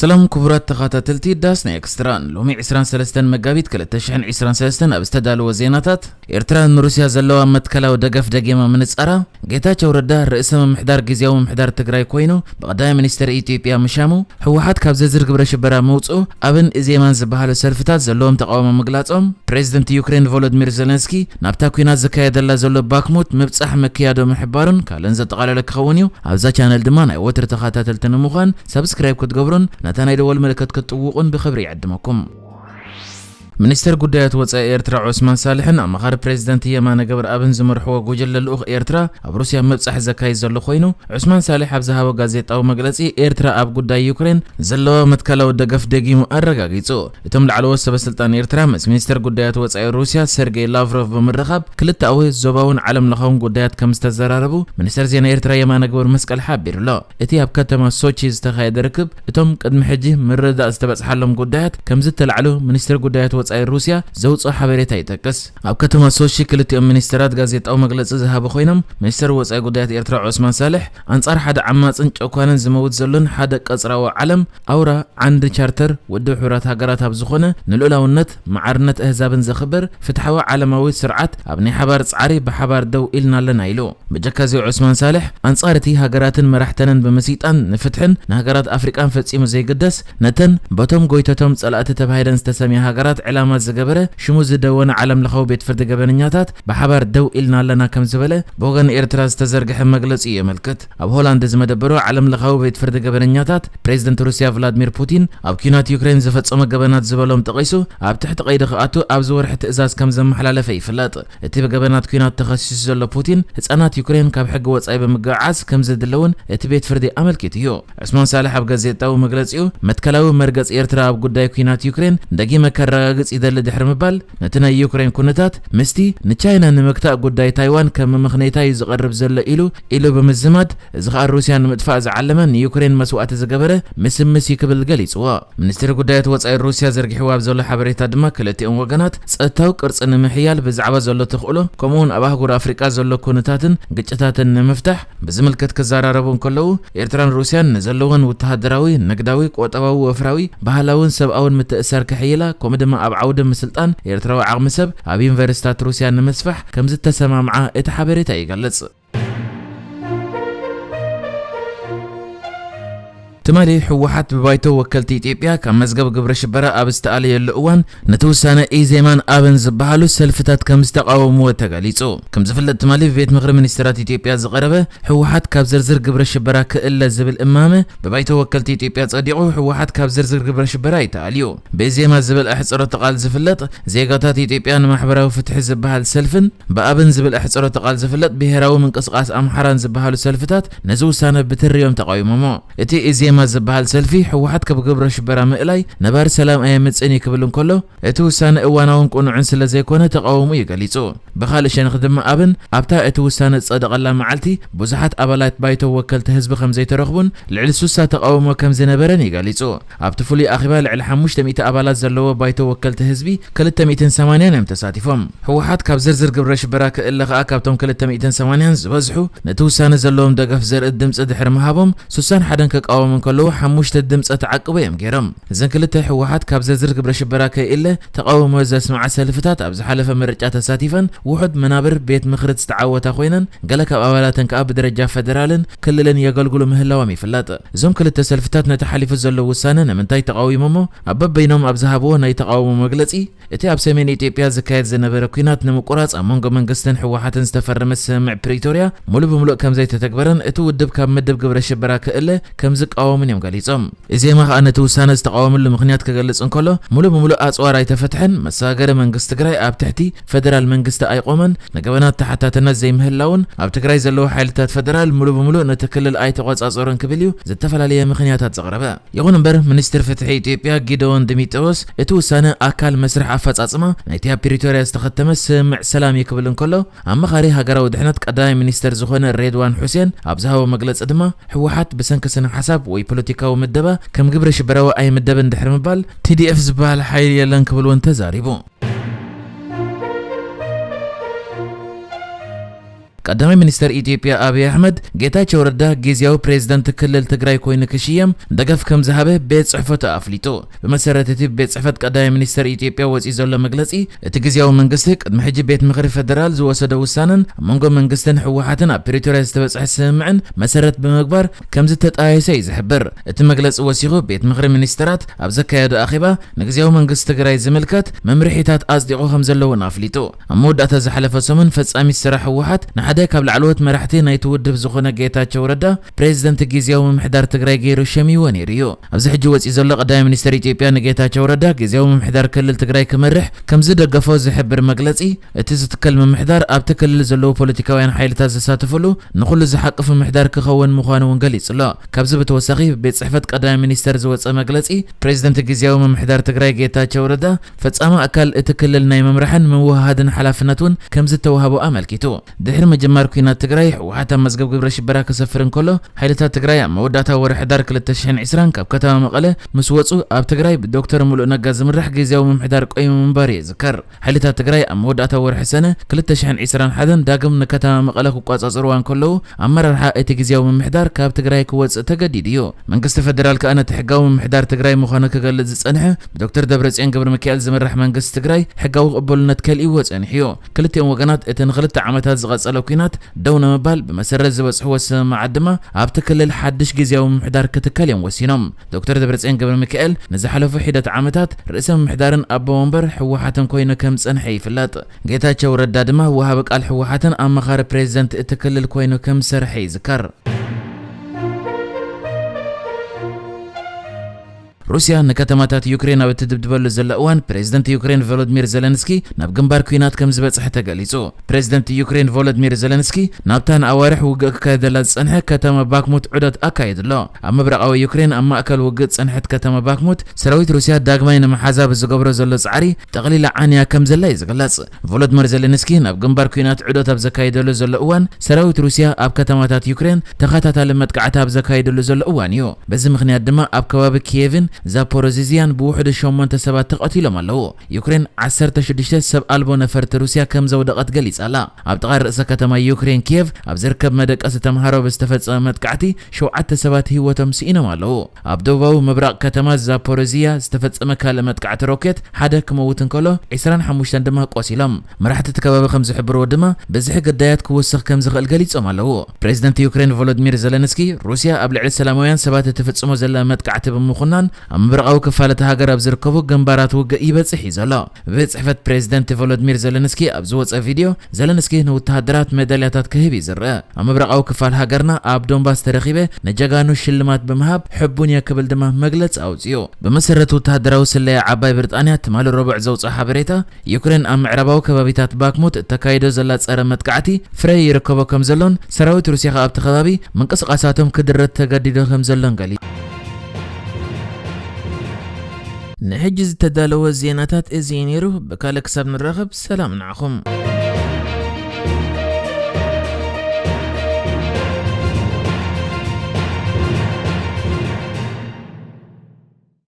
ሰላም ክቡራት ተኸታተልቲ ዳስ ናይ ኤክስትራ፣ ሎሚ ዕስራን ሰለስተን መጋቢት ክልተ ሽሕን ዕስራን ሰለስተን ኣብ ዝተዳለወ ዜናታት፣ ኤርትራ ንሩስያ ዘለዋ መትከላዊ ደገፍ ደጊማ ምንጻራ፣ ጌታቸው ረዳ ርእሰ ምምሕዳር ግዝያዊ ምምሕዳር ትግራይ ኮይኑ ብቐዳማይ ሚኒስትር ኢትዮጵያ ምሻሙ፣ ህወሓት ካብ ዝርዝር ግብረ ሽበራ ምውፅኡ፣ ኣብን እዜማን ዝበሃሉ ሰልፍታት ዘለዎም ተቃውሞ ምግላጾም፣ ፕሬዚደንት ዩክሬን ቮሎዲሚር ዜለንስኪ ናብታ ኲናት ዝካየደላ ዘሎ ባክሙት ምብጻሕ ምክያዱ ምሕባሩን ካልእን ዘጠቓለለ ክኸውን እዩ። ኣብዛ ቻነል ድማ ናይ ወትሪ ተኸታተልቲ ንምዃን ሳብስክራይብ ክትገብሩን ነታ ናይ ደወል ምልክት ክትጥውቑን ብኽብሪ ይዕድመኩም። ሚኒስተር ጉዳያት ወጻኢ ኤርትራ ዑስማን ሳልሕን ኣማኻሪ ፕሬዚደንት የማነ ገብረኣብን ዝመርሕዎ ጉጅለ ልኡኽ ኤርትራ ኣብ ሩስያ ምብጻሕ ዘካይድ ዘሎ ኮይኑ፣ ዑስማን ሳልሕ ኣብ ዝሃቦ ጋዜጣዊ መግለጺ፣ ኤርትራ ኣብ ጉዳይ ዩክሬን ዘለዋ መትከላዊ ደገፍ ደጊሙ ኣረጋጊጹ። እቶም ላዕለዎት ሰበስልጣን ኤርትራ ምስ ሚኒስተር ጉዳያት ወጻኢ ሩስያ ሰርጌይ ላቭሮቭ ብምርኻብ ክልተኣዊ፣ ዞባውን ዓለም ለኻውን ጉዳያት ከም ዝተዘራረቡ ሚኒስተር ዜና ኤርትራ የማነ ገብረ መስቀል ሓቢሩ ኣሎ። እቲ ኣብ ከተማ ሶቺ ዝተኻየደ ርክብ፣ እቶም ቅድሚ ሕጂ ምርድዳእ ዝተበጽሓሎም ጉዳያት ከም ዝተላዕሉ ሚኒስተር ጉዳያት ወጻኢ ሩስያ ዘውጽኦ ሓበሬታ ይጠቅስ። ኣብ ከተማ ሶቺ ክልቲኦም ሚኒስተራት ጋዜጣዊ መግለጺ ዝሃቡ ኮይኖም፣ ሚኒስተር ወጻኢ ጉዳያት ኤርትራ ዑስማን ሳልሕ፣ ኣንጻር ሓደ ዓማጽን ጨኳንን ዝመውት ዘሎን ሓደ ቀጽራዊ ዓለም ኣውራ ዓንዲ ቻርተር ውድብ ሕቡራት ሃገራት ኣብ ዝኾነ፣ ንልኡላውነት፣ ማዕርነት ኣህዛብን ዘኽብር ፍትሓዊ ዓለማዊ ስርዓት ኣብ ናይ ሓባር ጻዕሪ ብሓባር ደው ኢልና ኣለና ኢሉ። ብጀካ እዚ ዑስማን ሳልሕ፣ ኣንጻር እቲ ሃገራትን መራሕተንን ብምስይጣን ንፍትሕን ንሃገራት ኣፍሪቃን ፈጺሙ ዘይግደስ፣ ነተን በቶም ጎይተቶም ጸላእቲ ተባሂለን ዝተሰምያ ሃገራት ዕላማ ዝገበረ ሽሙ ዝደወነ ዓለም ለኻዊ ቤት ፍርዲ ገበነኛታት ብሓባር ደው ኢልና ኣለና ከም ዝበለ ብወገን ኤርትራ ዝተዘርግሐ መግለጺ የመልክት። ኣብ ሆላንድ ዝመደበሩ ዓለም ለኻዊ ቤት ፍርዲ ገበነኛታት ፕሬዚደንት ሩስያ ቭላድሚር ፑቲን ኣብ ኲናት ዩክሬን ዝፈጸሞ ገበናት ዝበሎም ጠቒሱ ኣብ ትሕቲ ቀይዲ ክኣቱ ኣብዚ ወርሒ ትእዛዝ ከም ዘመሓላለፈ ይፍለጥ። እቲ ብገበናት ኲናት ተኸሲሱ ዘሎ ፑቲን፣ ህጻናት ዩክሬን ካብ ሕጊ ወጻኢ ብምግዕዓዝ ከም ዝድለውን እቲ ቤት ፍርዲ ኣመልኪቱ እዩ። ዑስማን ሳልሕ ኣብ ጋዜጣዊ መግለጺኡ፣ መትከላዊ መርገጽ ኤርትራ ኣብ ጉዳይ ኲናት ዩክሬን ደጊመ ከረጋግጽ ይደሊ ድሕሪ ምባል፣ ነቲ ናይ ዩክሬን ኩነታት ምስቲ ንቻይና ንምግታእ ጉዳይ ታይዋን ከም መመኽነይታ እዩ ዝቐርብ ዘሎ ኢሉ፣ ኢሉ ብምዝማድ፣ እዚ ኸኣ ሩስያ ንምጥፋእ ዝዓለመ ንዩክሬን መስዋእቲ ዝገበረ ምስምስ እዩ ክብል ገሊጽዎ። ሚኒስትሪ ጉዳያት ወጻኢ ሩስያ ዘርጊሕዎ ኣብ ዘሎ ሓበሬታ ድማ፣ ክልቲኦም ወገናት ጸጥታዊ ቅርጺ ንምሕያል ብዛዕባ ዘሎ ተኽእሎ፣ ከምኡ'ውን ኣብ ኣህጉር ኣፍሪቃ ዘሎ ኩነታትን ግጭታትን ንምፍታሕ ብዝምልከት ክዘራረቡ እንከለዉ፣ ኤርትራን ሩስያን ንዘለወን ወተሃደራዊ፣ ንግዳዊ፣ ቁጠባዊ፣ ወፍራዊ፣ ባህላውን ሰብኣውን ምትእስሳር ከሕይላ፣ ከምኡ ድማ ኣብ ዓውዲ ምስልጣን ኤርትራዊ ዓቕሚ ሰብ ኣብ ዩኒቨርሲታት ሩስያ ንምስፋሕ ከም ዝተሰማምዓ እቲ ሓበሬታ ይገልጽ። ትማሊ ህወሓት ብባይቶ ወከልቲ ኢትዮጵያ ካብ መዝገብ ግብረ ሽበራ ኣብ ዝተኣለየሉ እዋን፣ ነቲ ውሳነ ኢዜማን ኣብን ዝበሃሉ ሰልፍታት ከም ዝተቃወምዎ ተገሊጹ። ከም ዝፍለጥ፣ ትማሊ ብቤት ምኽሪ ሚኒስትራት ኢትዮጵያ ዝቐረበ ህወሓት ካብ ዝርዝር ግብረ ሽበራ ክእለ ዝብል እማመ ብባይቶ ወከልቲ ኢትዮጵያ ጸዲቑ፣ ህወሓት ካብ ዝርዝር ግብረ ሽበራ እዩ ተኣልዩ። ብኢዜማ ዝብል ኣሕጽሮተ ቃል ዝፍለጥ ዜጋታት ኢትዮጵያ ንማሕበራዊ ፍትሒ ዝበሃል ሰልፍን ብኣብን ዝብል ኣሕጽሮተ ቃል ዝፍለጥ ብሄራዊ ምንቅስቃስ ኣምሓራን ዝበሃሉ ሰልፍታት ነዚ ውሳነ ብትሪ እዮም ተቃዊሞሞ። እቲ ኢዜማ ዝበሃል ሰልፊ፣ ህወሓት ካብ ግብረ ሽበራ ምእላይ ነባሪ ሰላም ኣየምጽእን እዩ ክብል እንከሎ፣ እቲ ውሳነ እዋናውን ቅኑዕን ስለ ዘይኮነ ተቃውሞ እዩ ገሊጹ። ብኻልእ ሸነኽ ድማ ኣብን ኣብታ እቲ ውሳነ ዝጸደቐላ መዓልቲ ብዙሓት ኣባላት ባይቶ ወከልቲ ህዝቢ ከም ዘይተረኽቡን ልዕሊ ሱሳ ተቃውሞ ከም ዝነበረን እዩ ገሊጹ። ኣብቲ ፍሉይ ኣኼባ ልዕሊ ሓሙሽተ ሚእቲ ኣባላት ዘለዎ ባይቶ ወከልቲ ህዝቢ ክልተ ሚእትን ሰማንያን እዮም ተሳቲፎም። ህወሓት ካብ ዝርዝር ግብረ ሽበራ ክእለ ከኣ ካብቶም ክልተ ሚእትን ሰማንያን ዝበዝሑ ነቲ ውሳነ ዘለዎም ደገፍ ዘርኢ ድምጺ ድሕሪ ምሃቦም ሱሳን ሓደን ክቃወሙ እንከለዉ ሓሙሽተ ድምጺ ተዓቅቦ እዮም ገይሮም። እዘን ክልተ ህወሓት ካብ ዝርዝር ግብረ ሽበራ ከይእለ ተቃውሞ ዘስምዓ ሰልፍታት ኣብ ዝሓለፈ ምርጫ ተሳቲፈን ውሑድ መናብር ቤት ምኽሪ ዝተዓወታ ኮይነን ገለ ካብ ኣባላተን ከኣ ብደረጃ ፈደራልን ክልልን የገልግሉ ምህላዎም ይፍለጥ። እዞም ክልተ ሰልፍታት ነቲ ሓሊፉ ዘሎ ውሳነ ንምንታይ ተቃዊሞሞ ኣብ በበይኖም ኣብ ዝሃብዎ ናይ ተቃውሞ መግለጺ፣ እቲ ኣብ ሰሜን ኢትዮጵያ ዝካየድ ዝነበረ ኲናት ንምቁራጽ ኣብ መንጎ መንግስትን ህወሓትን ዝተፈረመ ስምምዕ ፕሪቶርያ ሙሉ ብምሉእ ከም ዘይተተግበረን እቲ ውድብ ካብ ምድብ ግብረ ሽበራ ክእለ ከም ዝቃወሙን እዮም ገሊጾም። ኢዜማ ከኣ ነቲ ውሳነ ዝተቃወመሉ ምኽንያት ክገልጽ እንከሎ፣ ሙሉ ብምሉእ ኣጽዋር ኣይተፈትሐን፣ መሰጋገሪ መንግስቲ ትግራይ ኣብ ትሕቲ ፈደራል መንግስቲ ኣይቆመን፣ ንገበናት ተሓታትነት ዘይምህላውን ኣብ ትግራይ ዘለዉ ሓይልታት ፈደራል ሙሉ ብምሉእ ነቲ ክልል ኣይተቆጻጸሩን ክብል እዩ ዝተፈላለየ ምኽንያታት ዘቕረበ። ይኹን እምበር፣ ሚኒስትር ፍትሒ ኢትዮጵያ ጊደዎን ዲሚጥሮስ እቲ ውሳነ ኣካል መስርሕ ኣፈጻጽማ ናይቲ ኣብ ፕሪቶርያ ዝተኸተመ ስምምዕ ሰላም እዩ ክብል እንከሎ፣ ኣማኻሪ ሃገራዊ ድሕነት ቀዳማይ ሚኒስተር ዝኾነ ሬድዋን ሑሴን ኣብ ዝሃቦ መግለጺ ድማ፣ ህወሓት ብሰንኪ ስነ ሓሳብ ወይ ፖለቲካዊ ምደባ ከም ግብረ ሽበራዊ ኣይምደብን ድሕሪ ምባል፣ ቲ ዲ ኤፍ ዝበሃል ሓይሊ የለን ክብል እውን ተዛሪቡ። ቀዳማይ ሚኒስተር ኢትዮጵያ ኣብይ ኣሕመድ፣ ጌታቸው ረዳ ግዝያዊ ፕሬዝደንት ክልል ትግራይ ኮይኑ ክሽየም ደገፍ ከም ዝሃበ ቤት ጽሕፈቱ ኣፍሊጡ። ብመሰረት እቲ ቤት ጽሕፈት ቀዳማይ ሚኒስተር ኢትዮጵያ ወጺኡ ዘሎ መግለጺ፣ እቲ ግዝያዊ መንግስቲ ቅድሚ ሕጂ ቤት ምኽሪ ፌደራል ዝወሰዶ ውሳነን ኣብ መንጎ መንግስትን ህወሓትን ኣብ ፕሪቶርያ ዝተበጽሐ ስምምዕን መሰረት ብምግባር ከም ዝተጣየሰ እዩ ዝሕብር። እቲ መግለጺ ወሲኹ፣ ቤት ምኽሪ ሚኒስተራት ኣብ ዘካየዶ ኣኼባ ንግዝያዊ መንግስቲ ትግራይ ዝምልከት መምርሒታት ኣጽዲቑ ከም ዘለውን ኣፍሊጡ። ኣብ መወዳእታ ዝሓለፈ ሰሙን ፈጻሚት ስራሕ ህወሓት ንሓደ ካብ ላዕለዎት መራሕቲ ናይቲ ውድብ ዝኾነ ጌታቸው ረዳ ፕሬዝደንት ግዝያዊ ምምሕዳር ትግራይ ገይሩ ሸሚዎ ነይሩ እዩ። ኣብዚ ሕጂ ወፂኡ ዘሎ ቀዳማይ ሚኒስተር ኢትዮጵያ ንጌታቸው ረዳ ግዝያዊ ምምሕዳር ክልል ትግራይ ክመርሕ ከም ዝደገፎ ዝሕብር መግለፂ፣ እቲ ዝትከል ምምሕዳር ኣብቲ ክልል ዘለዉ ፖለቲካውያን ሓይልታት ዝሳተፍሉ ንኹሉ ዝሓቅፍ ምምሕዳር ክኸውን ምዃኑ እውን ገሊጹ ኣሎ። ካብዚ ብተወሳኺ ቤት ጽሕፈት ቀዳማይ ሚኒስተር ዝወጸ መግለጺ፣ ፕሬዝደንት ግዝያዊ ምምሕዳር ትግራይ ጌታቸው ረዳ ፈጻሚ ኣካል እቲ ክልል ናይ ምምራሕን ምውህሃድን ሓላፍነት እውን ከም ዝተዋህቦ ኣመልኪቱ። ድሕሪ ምጅማር ኲናት ትግራይ፣ ህወሓት ኣብ መዝገብ ግብረ ሽበራ ክሰፍር እንከሎ፣ ሓይልታት ትግራይ ኣብ መወዳእታ ወርሒ ሕዳር ክልተ ሽሕን ዕስራን ካብ ከተማ መቐለ ምስ ወጹ፣ ኣብ ትግራይ ብዶክተር ሙሉእ ነጋ ዝምራሕ ግዝያዊ ምምሕዳር ቆይሙ ምንባሩ ይዝከር። ሓይልታት ትግራይ ኣብ መወዳእታ ወርሒ ሰነ ክልተ ሽሕን ዕስራን ሓደን ዳግም ንከተማ መቐለ ክቆጻጸርዋ እንከለዉ፣ ኣመራርሓ እቲ ግዝያዊ ምምሕዳር ካብ ትግራይ ክወጽእ ተገዲዱ እዩ። መንግስቲ ፌደራል ከኣ ነቲ ሕጋዊ ምምሕዳር ትግራይ ምዃኑ ክገልጽ ዝጸንሐ ብዶክተር ደብረጽዮን ገብረ ሚካኤል ዝምራሕ መንግስቲ ትግራይ ሕጋዊ ቅቡልነት ከልእዎ ጸኒሑ እዩ። ክልቲኦም ወገናት እቲ ንኽልተ ዓመታት ዝቐጸለ ኲናት ደው ንምባል ብመሰረት ዝበጽሕዎ ስምምዓት ድማ ኣብቲ ክልል ሓድሽ ግዝያዊ ምምሕዳር ክትከል እዮም ወሲኖም። ዶክተር ደብረጽዮን ገብረ ሚካኤል ንዝሓለፉ ሒደት ዓመታት ርእሰ ምምሕዳርን ኣቦ ወንበር ህወሓትን ኮይኑ ከም ዝጸንሐ ይፍለጥ። ጌታቸው ረዳ ድማ ወሃቢ ቃል ህወሓትን ኣማኻሪ ፕሬዝደንት እቲ ክልል ኮይኑ ከም ዝሰርሐ ይዝከር። ሩስያ ንከተማታት ዩክሬን ኣብ እትድብድበሉ ዘላ እዋን፣ ፕሬዝደንት ዩክሬን ቮሎድሚር ዘለንስኪ ናብ ግንባር ኲናት ከም ዝበጽሐ ተገሊጹ። ፕሬዝደንት ዩክሬን ቮሎድሚር ዘለንስኪ ናብታ ንኣዋርሕ ውግእ ክካየደላ ዝጸንሐ ከተማ ባክሙት ዑደት ኣካይዱ ኣሎ። ኣብ ምብራቓዊ ዩክሬን ኣብ ማእከል ውግእ ዝጸንሐት ከተማ ባክሙት፣ ሰራዊት ሩስያ ዳግማይ ንምሓዛ ብዝገብሮ ዘሎ ጻዕሪ ጠቕሊላ ዓንያ ከም ዘላ እዩ ዝግለጽ። ቮሎድሚር ዜሌንስኪ ናብ ግንባር ኲናት ዑደት ኣብ ዘካይደሉ ዘሎ እዋን፣ ሰራዊት ሩስያ ኣብ ከተማታት ዩክሬን ተኸታታሊ መጥቃዕቲ ኣብ ዘካይደሉ ዘሎ እዋን እዩ። በዚ ምኽንያት ድማ ኣብ ከባቢ ኪየቭን ዛፖሮዚዝያን ብውሕዱ ሸሞንተ ሰባት ተቐቲሎም ኣለዉ። ዩክሬን ዓሰርተ ሽዱሽተ ሰብ ኣልቦ ነፈርቲ ሩስያ ከም ዘውደቐት ገሊጻ ኣላ። ኣብ ጥቓ ርእሰ ከተማ ዩክሬን ኪየቭ ኣብ ዝርከብ መደቀሲ ተምሃሮ ብዝተፈጸመ መጥቃዕቲ ሸውዓተ ሰባት ህይወቶም ስኢኖም ኣለዉ። ኣብ ደቡባዊ ምብራቕ ከተማ ዛፖሮዚያ ዝተፈጸመ ካልእ መጥቃዕቲ ሮኬት ሓደ ክመውት እንከሎ፣ ዕስራን ሓሙሽተን ድማ ቆሲሎም። መራሕቲ እቲ ከባቢ ከም ዝሕብርዎ ድማ፣ ብዝሒ ግዳያት ክውስኽ ከም ዝኽእል ገሊጾም ኣለዉ። ፕሬዝደንት ዩክሬን ቮሎድሚር ዘለንስኪ፣ ሩስያ ኣብ ልዕሊ ሰላማውያን ሰባት እትፍጽሞ ዘላ መጥቃዕቲ ብምኹናን፣ ኣብ ምብራቓዊ ክፋል እታ ሃገር ኣብ ዝርከቡ ግንባራት ውግእ ይበጽሕ እዩ ዘሎ። ብቤት ጽሕፈት ፕሬዝደንት ቮሎድሚር ዘለንስኪ ኣብ ዝወጸ ቪድዮ፣ ዘለንስኪ ንወተሃደራት ሜዳልያታት ክህብ እዩ ዝረአ። ኣብ ምብራቓዊ ክፋል ሃገርና ኣብ ዶንባስ ተረኺበ ንጀጋኑ ሽልማት ብምሃብ ሕቡን እየ ክብል ድማ መግለጺ ኣውጺኡ። ብመሰረት ወተሃደራዊ ስለያ ዓባይ ብሪጣንያ ትማሊ ረቡዕ ዘውጽኦ ሓበሬታ፣ ዩክሬን ኣብ ምዕራባዊ ከባቢታት ባክሙት እተካይዶ ዘላ ጸረ መጥቃዕቲ ፍረ ይርከቦ ከም ዘሎን ሰራዊት ሩስያ ከኣ ኣብቲ ከባቢ ምንቅስቓሳቶም ክድረት ተገዲዶ ከም ዘሎን ገሊጹ። ንሕጂ ዝተዳለወ ዜናታት እዚ እዩ ነይሩ። ብካልእ ክሳብ ንራኸብ ሰላም ንዓኹም።